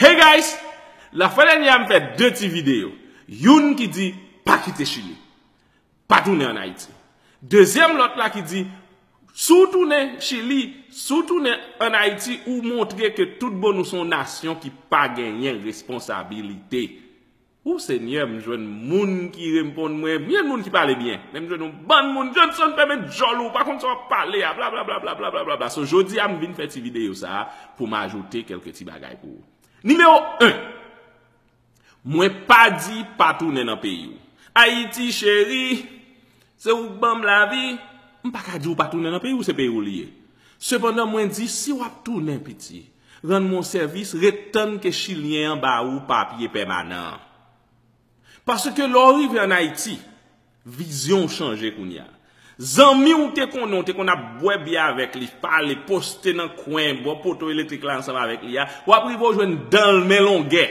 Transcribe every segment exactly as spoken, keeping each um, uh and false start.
Hey guys, lafwa dènyè a m fè de ti videyo. Youn ki di pa kite Chili, pa tounen ann Ayiti. Dezyèm lòt la ki di si w tounen Chili, si w tounen ann Ayiti, ou montre ke tout bon ou se yon nasyon ki pa genyen responsabilite. Ou Senyè, m jwenn moun ki reponn mwen, m jwenn moun ki pale byen, men m jwenn yon bann moun, Johnson, fèmen djòl ou, ou pa konn sa w ap pale a, blablabla. So, jodi a, m vin fè ti videyo sa a pou m ajoute kèlke ti bagay pou ou. Nimewo en, mwen pa di pa tounen nan peyi w. Ayiti cheri, se ou k ban m lavi, m pa ka di w pa tounen nan peyi w, se peyi w li ye. Sepandan, mwen di, si w ap tounen, piti, rann mwen yon sèvis, ret tann ke Chilyen an ba ou papye pèmanan an. Paske lè w rive ann Ayiti, vizyon w chanje kounye a. Zanmi w te konnen, w te konn ap bwè byè avèk li, pale, poste nan kwen, bò poto elektrik la ansanm avèk li a, w ap rive w jwenn dan l men longè.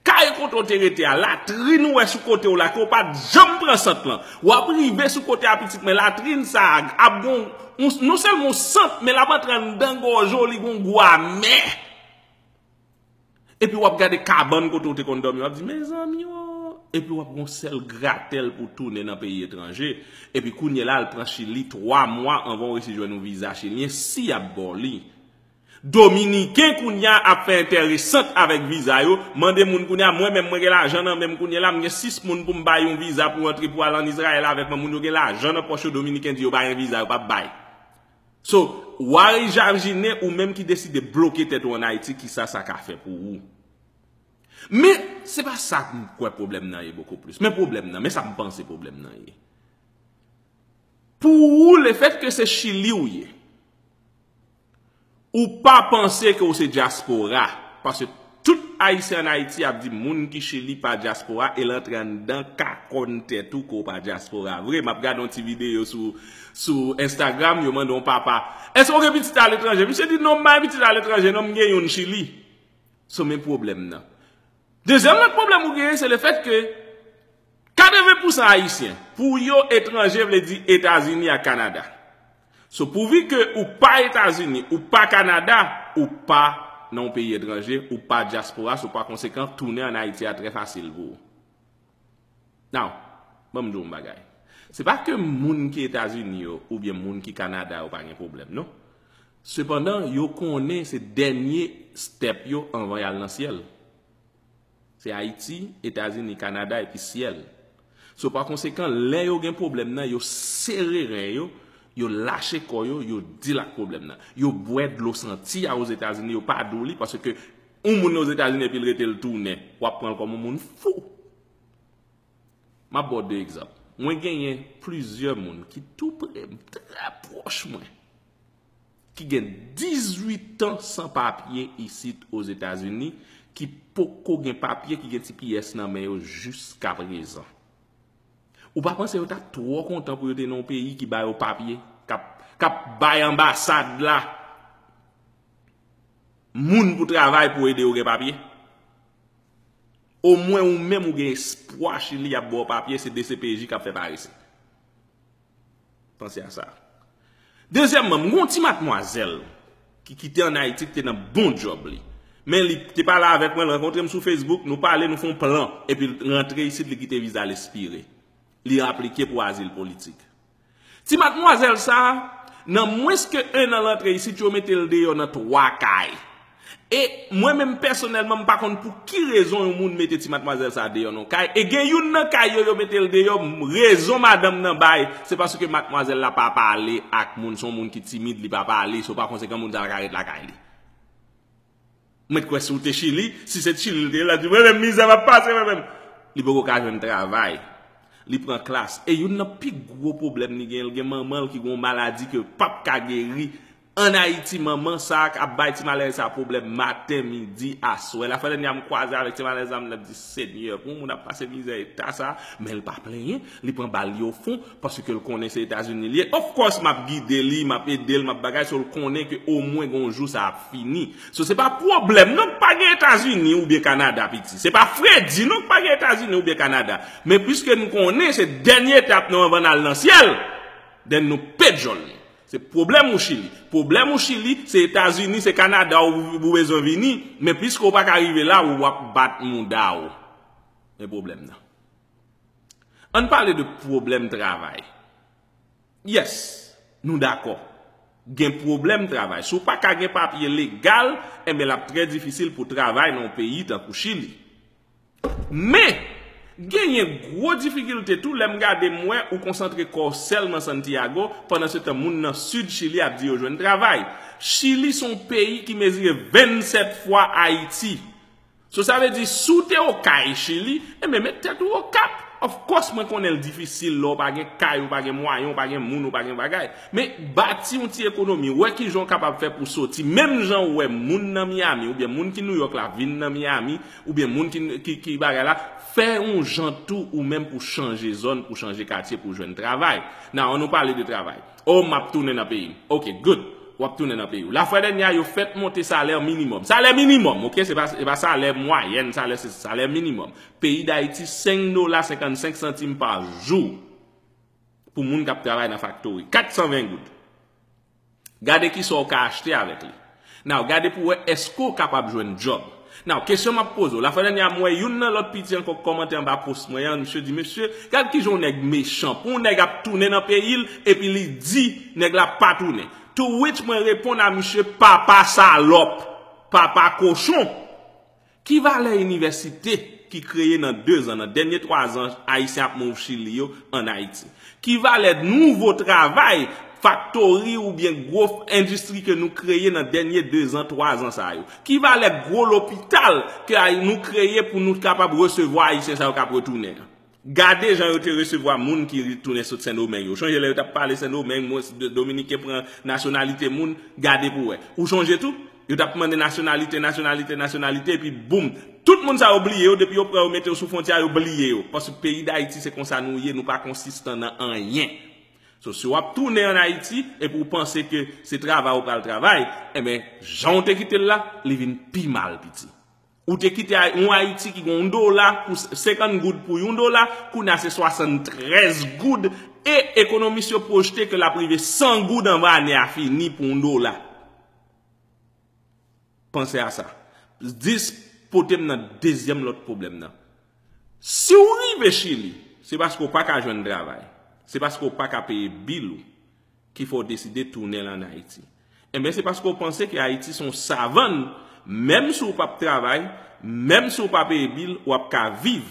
Kay kote w te rete a, latrin ou wè sou kote w la, ke w pa t janm pran sant lan. W ap rive sou kote a, pitit mwen, latrin sa a ap gon, non sèlman yon sant, men l ap antre anndan gòj ou, li gon gou amè. Epi w ap gade kabann kote w te konn dòmi, w ap di, mezanmi o! Epi w ap gon sèl gratèl pou w tounen nan peyi etranje. Epi kounye la, l pran Chili twa mwa anvan w resi jwenn yon viza chilyen, si y ap ba w li. Dominiken kounye a ap fè enteresant avèk viza yo. Mande moun kounye a, mwen menm mwen gen lajan nan men m kounye la, m gen sis moun pou m bay yon viza pou antre pou al ann Izrayèl avèk mwen. Moun yo gen lajan nan pòch yo, Dominiken di yo pa gen viza, yo p ap bay. So, w a imajine ou menm ki deside bloke tèt ou ann Ayiti, kisa sa ka fè pou ou. Men, se pa sa m kwè pwoblèm nan ye bokou plis. Men pwoblèm nan, men sa m panse pwoblèm nan ye. Pou ou, lefètke se Chili w ye, ou pa panse ke w se dyaspora, paske tout Ayisyen ann Ayiti ap di moun ki Chili pa dyaspora, e l antre anndan kakòn tèt ou ke w pa dyaspora vre. M ap gade yon ti videyo sou, sou Instagram, yo mande yon papa, èske w gen pitit aletranje? Misye di, non, m pa gen pitit aletranje, non, m gen youn Chili. So, men pwoblèm nan. Dezyèm lòt pwoblèm ou genyen, se lefètke katreven pousan Ayisyen, pou yo, etranje vle di Etazini ak Kanada. So, pouvi ke ou pa Etazini, ou pa Kanada, ou pa nan yon peyi etranje, ou pa dyaspora, so, pa konsekan, tounen ann Ayiti a trè fasil pou ou. Now, ban m di w yon bagay. Se pa ke moun ki Etazini yo oubyen moun ki Kanada yo pa gen pwoblèm, non. Sepandan, yo konnen se dènye step yo anvan y al nan syèl. Se Ayiti, Etazini, Kanada epi syèl. So, pa konsekan, lè yo gen pwoblèm nan, yo sere ren yo, yo lache kò yo, yo dil ak pwoblèm nan. Yo bwè dlo santi a Ozetazini, yo pa di w li, paske yon moun Ozetazini epi l rete l tounen, w ap pran l kòm yon moun fou. M ap ba w de egzanp. Mwen genyen plizyè moun ki tou pre m, trè pwòch mwen, ki gen dizuit an san papye isit Ozetazini, ki poko gen papye, ki gen T P S nan men yo jiskaprezan. Ou pa panse yo t ap twò kontan pou yo te nan yon peyi ki ba yo papye, k ap, k ap bay anbasad la moun pou travay pou ede yo gen papye? Omwen ou menm ou gen espwa Chili ap ba w papye, se D C P J k ap fè parese. Panse a sa. Dezyèmman, m gen yon ti matmwazèl ki kite ann Ayiti, ki te nan bon djòb li. Men li te pale avèk mwen, l rankontre m sou Facebook, nou pale, nou fè yon plan, epi l rantre isit, li kite viza l espire. Li aplike pou azil politik. Ti matmwazèl sa a, nan mwens ke en an l antre isit, yo mete l deyò nan twa kay. E mwen menm pèsonèlman, m pa konn pou ki rezon yon moun mete ti matmwazèl sa a deyò nan yon kay. E gen youn nan kay yo, yo mete l deyò, rezon madanm nan bay, se paske matmwazèl la pa pale ak moun, se yon moun ki timid, li pa pale, so pa konsekan moun sa a ka ret lakay li. Mwen t kwè si w te Chili, si se t Chili l te ye, l ap di, mwen menm mizè m ap pase mwen menm. Li poko ka jwenn travay. Li pran klas. E youn nan pi gwo pwoblèm li gen, li gen manman l ki gen yon maladi ke p ap ka geri. Ann Ayiti, manman sa a k ap bay ti malere sa a pwoblèm maten, midi, aswè. Lafwa dènyè a m kwaze avèk ti malere sa a, m t ap di, Senyè, pou yon moun ap pase mizè eta sa a, men l pa plenyen, li pran bal li ofon, paske l konnen se Etazini li ye. Of course, m ap gide li, m ap ede l, m ap bagay, so l konnen ke omwen gon jou sa ap fini. So, se pa pwoblèm non k pa gen Etazini oubyen Kanada, piti. Se pa fredi non k pa gen Etazini oubyen Kanada. Men piske n konnen se dènye etap nou anvan n al nan syèl, then nou pete djòl nou. Se pwoblèm ou Chili. Pwoblèm ou Chili, se Etazini, se Kanada ou, ou bezwen vini, men piske w pa ka rive la, w ap bat mouda w. Men pwoblèm nan. Ann pale de pwoblèm travay. Yes, nou dakò. Gen pwoblèm travay. Si w pa ka gen papye legal, enben l ap trè difisil pou travay nan yon peyi tankou Chili. Men, genyen gwo difikilte tou lè m gade m wè ou konsantre kò w sèlman Santiago, pandan se tan moun nan sid Chili ap di yo jwenn travay. Chili se yon peyi ki mezire vennsèt fwa Ayiti. So sa vle di si w te Okay Chili, enben met tèt ou Okap. Of course, mwen konnen l difisil lè w pa gen kay, ou pa gen mwayen, ou pa gen moun, ou pa gen bagay. Men bati yon ti ekonomi, wè kijan w kapab fè pou soti. Menm jan w wè moun nan Miami, oubyen moun ki New York la vin nan Miami, oubyen moun ki, ki, ki bagay la, fè yon jan tou ou menm pou chanje zòn, pou chanje katye, pou jwenn travay. Nan, ann nou pale de travay. Oh, m ap tounen nan peyi m. Ok, good. W ap tounen nan peyi w. Lafwa dènye a, yo fèk monte salè minimòm. Salè minimòm, ok? Se pa, se pa salè mwayèn, salè, se salè minimòm. Peyi Dayiti, senk dola senkannsenk santim pa jou pou moun k ap travay nan faktori. Katsanven goud. Gade kisa w ka achte avèk li. Now, gade pou wè èske w kapab jwenn djòb. Now, kesyon m ap poze w. Lafwa dènye a, m wè youn nan lòt piti ankò k kòmante anba post mwen an, misye di, mesye, gad kijan yon nèg mechan. Pou yon nèg ap tounen nan peyi l, epi li di nèg la pa tounen. To which mwen reponn a misye, papa salòp, papa kochon. Ki valè inivèsite ki kreye nan de zan, nan dènye twa zan Ayisyen ap move Chili yo ann Ayiti? Ki valè nouvo travay, faktori oubyen gwo endistri ke nou kreye nan dènye de zan, twa zan sa yo? Ki valè gwo lopital ke Ay-, nou kreye pou nou kapab resevwa Ayisyen sa yo k ap retounen an? Gade jan yo te resevwa moun ki retounen sot Sendomeng yo. Chonje lè yo t ap pale Sendomeng, mwen, Dominiken pran nasyonalite moun, gade pou wè. Ou chonje tou? Yo t ap mande nasyonalite, nasyonalite, nasyonalite, epi boum! Tout moun sa yo bliye yo, depi yo pran yo mete yo sou fwontyè, yo bliye yo. Paske peyi Dayiti se konsa nou ye, nou pa konsistan nan anyen. So, si w ap tounen ann Ayiti, epi w panse ke se travay ou pral travay, enben, jan w te kite l la, li vin pi mal, piti. Ou te kite Ay-, yon Ayiti ki gen yon dola pou s-, senkant goud pou yon dola, kounye a se swasanntrèz goud, e ekonomis yo pwojte ke l ap rive san goud anvan ane a fini pou yon dola. Panse a sa. Dis pote m nan dezyèm lòt pwoblèm nan. Si w rive Chili, se paske w pa ka jwenn travay. Se paske w pa ka peye bil ou ki fè w deside tounen l ann Ayiti. Enben, se paske w panse ke Ayiti se yon savann, menm si w p ap travay, menm si w pa peye bil, w ap ka viv.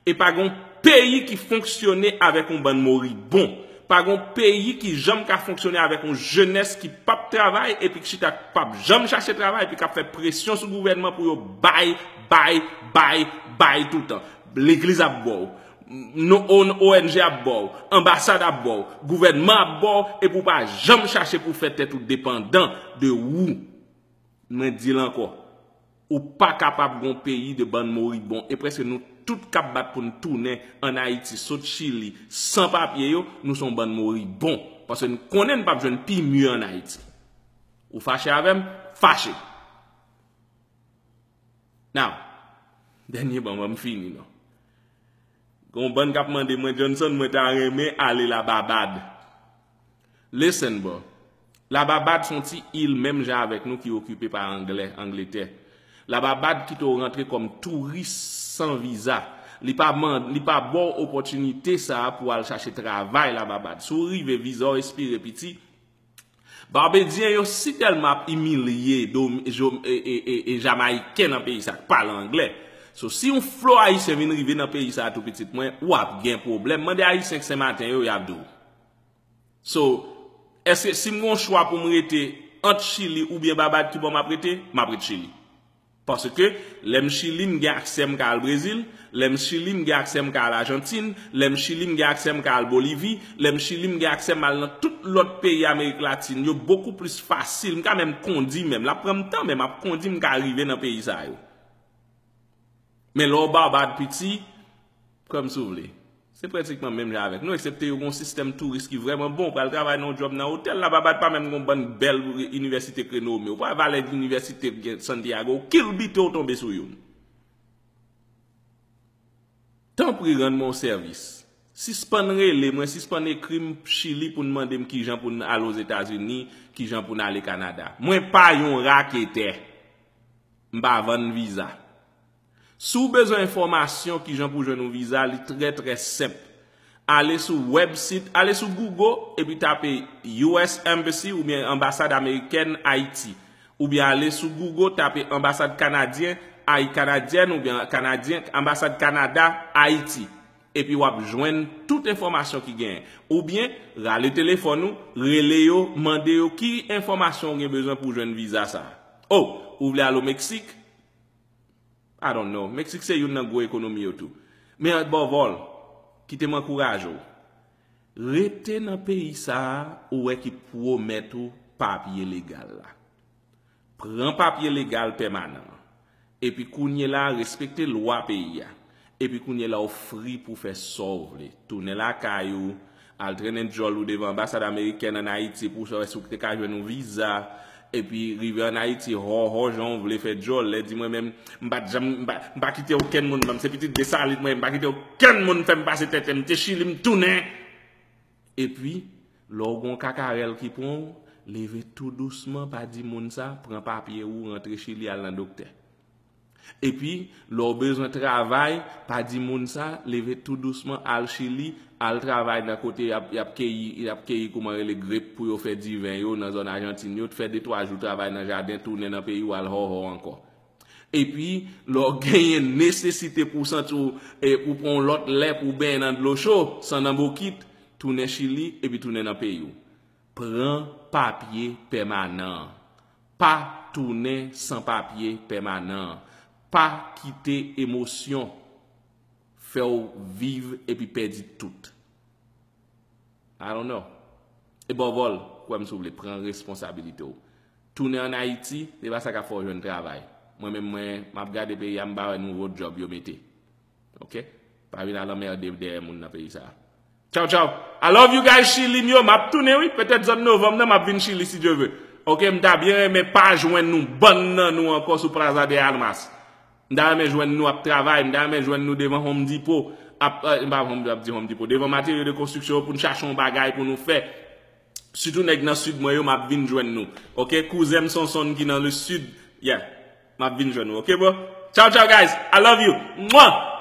E pa gen yon peyi ki fonksyone avèk yon bann moribon. Pa gen yon peyi ki janm ka fonksyone avèk yon jenès ki p ap travay epi k chita k p ap janm chache travay epi k ap fè presyon sou gouvènman pou yo bay, bay, bay, bay toutan. Legliz ap ba w. Non, O N G ap ba w. Anbasad ap ba w. Gouvènman ap ba w epi w pa janm chache pou fè tèt ou depandan de ou. Mwen di l ankò, ou pa kapab gon peyi de bann moribon. E prèske nou tout k ap bat pou n tounen ann Ayiti, sot Chili, san papye yo, nou se yon bann moribon. Paske n konnen n p ap jwenn pi mye ann Ayiti. Ou fache avè m? Fache. Now, dènye ban, ban m fini non. Gon bann k ap mande mwen, Johnson, mwen ta renmen ale Lababad. Listen, bro. Lababad se yon ti il menm jan avèk nou ki okipe pa Anglè, Angletè. Lababad kite w rantre kòm touris san viza. Li pa man-, li pa ba w opòtinite sa a pou w al chache travay Lababad. Si w rive, viza w espire, piti, Barbedyen yo si tèlman ap imilye Dom-, Jom-, e, e, e, e Jamayiken nan peyi sa k pale anglè. So, si yon flo Ayisyen vin rive nan peyi sa a tou pitit mwen, w ap gen pwoblèm. Mande Ayisyen k Senmaten yo, y ap di w. So, èske si m gon chwa pou m rete ant Chili oubyen Babad, ki bò m ap rete? M ap ret Chili. Paske lè m Chili, m gen aksè m ka al Brezil, lè m Chili, m gen aksè m ka al Ajantin, lè m Chili, m gen aksè m ka al Bolivi, lè m Chili, m gen aksè m al nan tout lòt peyi Amerik Latin yo bokou plis fasil. M ka menm kondi menm. L ap pran m tan, men m ap kondi, m ka rive nan peyi sa yo. Men lè w Babad piti, Kwè m si w vle. Se pratikman menm jan avèk nou, eksepte yo gon sistèm touris ki vrèman bon. Ou pral travay nan yon djòb nan otèl, Lababad pa menm gon bann bèl inivèsite k renome. Ou pral valè inivèsite gen Santiago, ou kilbite w tonbe sou youn. Tanpri, rann mwen yon sèvis. Sispann rele mwen, sispann ekri m Chili pou n mande m kijan pou n al Ozetazini, kijan pou n ale Kanada. Mwen pa yon raketè. M pa vann viza. Si w bezwen enfòmasyon kijan pou jwenn yon viza, li trè, trè senp. Ale sou website, ale sou Google, epi tape U S Embassy oubyen Anbasad Amerikèn Ayiti. Oubyen ale sou Google, tape Anbasad Kanadyen, Ay Kanadyèn, oubyen Kanadyen, Anbasad Kanada, Ayiti. Epi w ap jwenn tout enfòmasyon ki genyen. Oubyen, rale telefòn ou, rele yo, mande yo ki enfòmasyon w gen bezwen pou w jwenn viza sa a. Oh, ou vle al o Meksik? I don't know. Meksik se youn nan gwo ekonomi yo tou. Men above all, kite m ankouraje w. Rete nan peyi sa a, ou wè ki pwomèt ou papye legal la. Pran papye legal pèmanan an. Epi kounye la, respekte lwa peyi a. Epi kounye la, ou fri pou fè sa w vle. Tounen lakay ou, al trennen djòl ou devan anbasad amerikèn ann Ayiti pou w wè si w te ka jwenn yon viza. Epi rive ann Ayiti, hòhò, jan w vle fè djòl. Lè di mwen menm, m pa t janm, m pa, m pa kite okenn moun, ban m se pitit Desalin mwen, m pa kite okenn moun fè m pase tenten, m te Chili, m tounen. Epi, lè w gen yon kakarèl ki pran w, leve tou dousman, pa di moun sa, pran papye ou, rantre Chili, al nan doktè. Epi, lè w bezwen travay, pa di moun sa, leve tou dousman, al Chili, al travay nan kote y ap, y ap keyi, y ap keyi kouman rele grep pou yo fè diven yo nan zòn Ajantin yo, fè de twa jou travay nan jaden, tounen nan peyi w, al hòhò ankò. Epi, lè w genyen nesesite pou w santi w, e, pou w pran yon lòt lè pou w benyen nan dlo cho, san nan bokit, tounen Chili, epi tounen nan peyi w. Pran papye pèmanan an. Pa tounen san papye pèmanan an. Pa kite emosyon fè w viv epi pèdi tout. I don't know. Above all, kwè m si w vle, pran responsabilite w. Tounen ann Ayiti, se pa sa k ap fè w jwenn travay. Mwen menm, mwen, m ap gade peyi a, m pa wè nouvo djòb yo mete. Ok? Pa vin al anmède dèyè moun nan peyi sa a. Tchaw, tchaw. I love you guys, Chili m yo. M ap tounen, wi. Petèt zòn novanm nan, m ap vin Chili, si Dye ve. Ok? M ta byen renmen pa jwenn nou, bann nan nou ankò sou Plaza de Armas. M ta renmen jwenn nou ap travay, m ta renmen jwenn nou devan Home Depot. Ap, eh, m pa Home, ap di Home Depot. Devan materyo de konstriksyon yo pou n chache yon bagay pou nou fè. Sitou nèg nan sid mwen yo, m ap vin jwenn nou. Ok? Kouzen m Sonson ki nan le sid. Yeah. M ap vin jwenn nou. Ok, bro? Tchaw, tchaw, guys. I love you. Mwah!